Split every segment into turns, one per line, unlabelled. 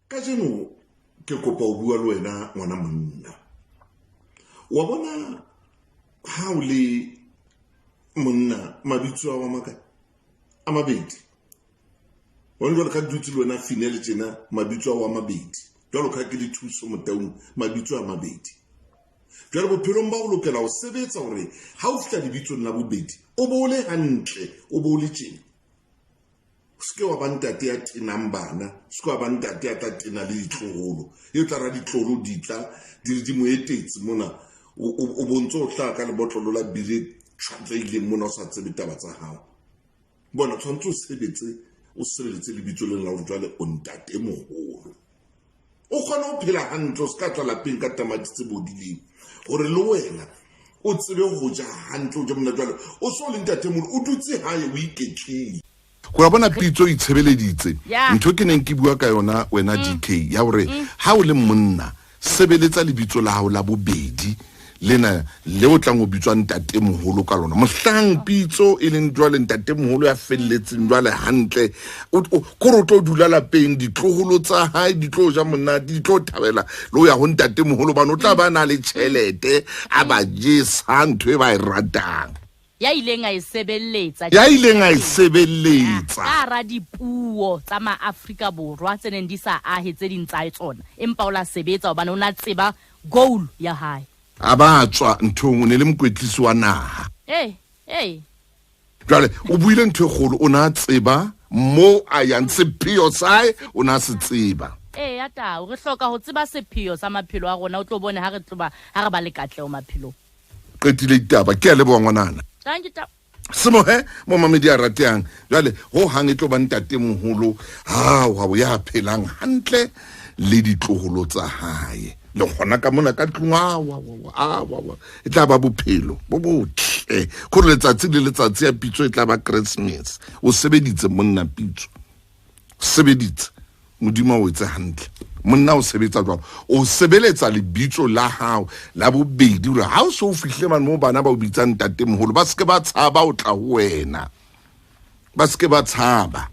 Kajeno ke kopa ho bua le wena ngwana monna. Wa bona ha o le monna mabitso a wa makae? A mabedi. Hona jwale ka dutse le wena Finele tjena mabitso a wa mabedi. Jwalo ka ke le Thuso Motaung mabitso a mabedi. Jwale bophelong ba o lokela ho sebetsa hore ha o fihla lebitsong la bobedi o bo o le hantle, o bo o le tjena. O se ke wa ba ntate ya tenang bana, o se ke wa ba ntate ya tla tena le ditloholo. E tla ra ditloholo di tla di di mo etetse mona, o bontse o hlaha ka lebotlolo la bile tjhwatlehileng mona o sa tsebe taba tsa hao. Bona tshwanetse o sebetse, o sebeletse lebitso lena la hore jwale o ntate moholo. O kgone ho phela hantle, o se ka tla lapeng ka tamati tse bodileng hore le wena o tsebe ho ja hantle, o je mona jwale o so le ntatemoholo, o dutse hae o iketlile. Go a bona pitso itshebeleditse ntho ke neng ke bua ka yona wena DK ya hore ha o le monna sebeletsa lebitso la hao la bobedi lena le o tlang o bitswa ntatemoholo ka lona mohlang pitso e leng jwale ntatemoholo ya felletseng jwale hantle kore o tlo dula lapeng ditloholo tsa hae di tlo ja monate di tlo thabela le o ya ho ntatemoholo bane o tla ba na le tjhelete a ba jesa ntho e ba e ratang
ya ileng a e sebeletsa
ya ileng a e sebeletsa
ka hara dipuo tsa maAfrika Borwa tse neng di sa ahe tse ding tsa tsona empa o la sebetsa hobane o na tseba goal ya hae
a ba tswa nthong o ne le mokwetlisi wa naha
ee ee
jwale o buile ntho e kgolo o ne a tseba mo a yang sepheo sa hae o ne a se tseba
ee ya tao re hloka ho tseba sepheo sa maphelo a rona o tlo bone ha re tloba ha re ba le katleho maphelong
Qetile ditaba ke a leboha ngwanana.
Thank you tao.
Semohe momamedi a ratehang jwale ho hang e tlo ba ntatemoholo hao hao ya phelang hantle le ditloholo tsa hae le gona ka mona ka tlung awa e tla ba bophelo bo botle kore letsatsi le letsatsi ya pitso e tla ba Christmas. O sebeditse monna pitso, sebeditse modimo o etse hantle monna o sebetsa jwalo o sebeletsa lebitso la hao la bobedi hore ha o se o fihle mane mo bana ba o bitsang ntatemoholo ba seke ba tshaba o tla ho wena ba seke ba tshaba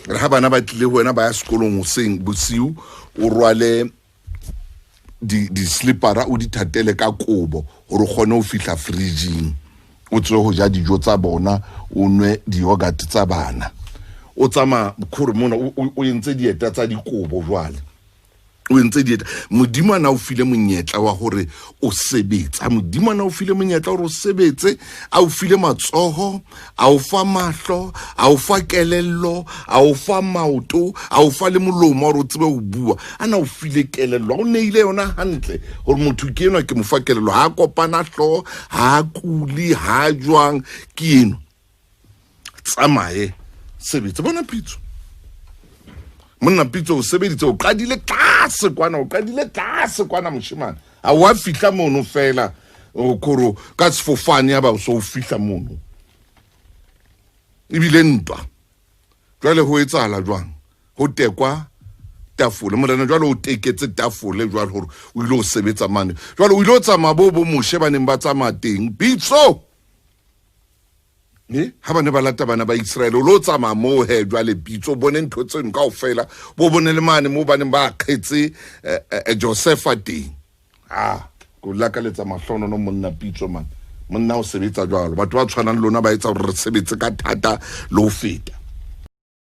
re ha bana ba tlile ho wena ba ya sekolong hoseng bosiu o rwale di-slipara o di thatele ka kobo gore o kgone ho fihla fridging o tswe ho ja dijo tsa bona o nwe di-yogurt tsa bana o tsamaya kgore mona o entse dieta tsa dikobo jwale o entse dieta modimo a na o file monyetla wa hore o sebetsa modimo a na o file monyetla hore o sebetse a o file matsoho a o fa mahlo a o fa kelello a o fa maoto a o fa le molomo gore o tsebe go bua a na o file kelello a o neile yona hantle gore motho ke enwa ke mo fa kelello ha a kopana hlooho ha a kule ha a jwang ke eno tsamaye sebetse bona pitso monna pitso o sebeditse o qadile tlase kwana o qadile tlase kwana moshemane a wa fihla mono fela o koro ka sefofane ya ba o so o fihla mono ebile ntwa jwale ho etsahala jwang ho tekwa tafole morena jwale o teketse tafole jwale hore o ile o sebetsa mane jwale o ile o tsamaya bo bo moshe ba neng ba tsamaya teng pitso e ha ba ne ba lata bana ba Israele o lo tsamaya moo he jwale pitso o bone ntho tseno kaofela bo bone le mane moo ba neng ba akgetse eh, eh, Josefa teng a ko lakaletsa mahlonono monna pitso man monna o sebetsa jwalo batho ba tshwanang lona ba etsa gore re sebetse ka thata le ho feta.